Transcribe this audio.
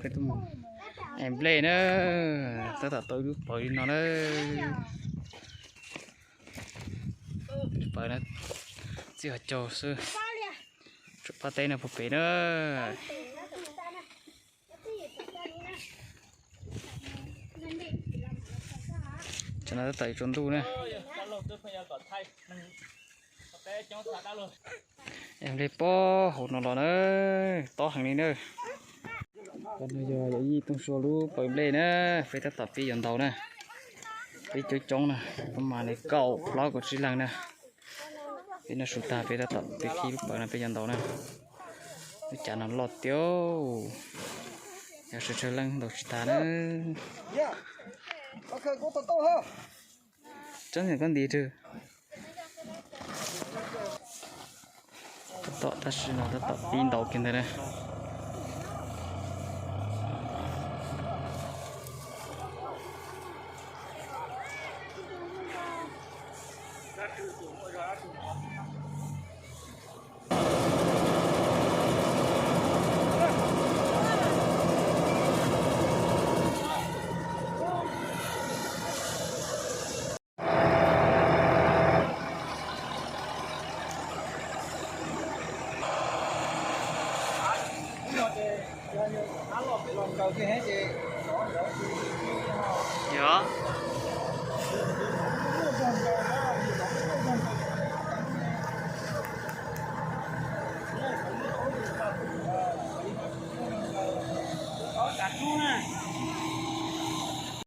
Tuaj mus ev nplej na, tab tom tau ib lub pawg li no na. Pawg no txij hauv caug xwb, tsuas pab teb no puag pem na. Tsam no tab tom yuav tsaus ntuj na. Ev nplej puag hauv no los na, tob heev li na. Qhov no yog yawm yij Tooj Sua lub pawg nplej na, peb tab tom pib yuav ntaus na. Peb coob coob na, peb mas li kaum plaub kaum tsib leeg na. Peb noj su tag peb tab tom pib khib lub pawg no peb yuav ntaus na. Lub cav no loj tiag, yog sawv tsawg leej ntaus tsis tag na. Tsob niam koj nti rwg. Tab tom tab sis no tab tom pib ntaus kiag ntawd na. Yog.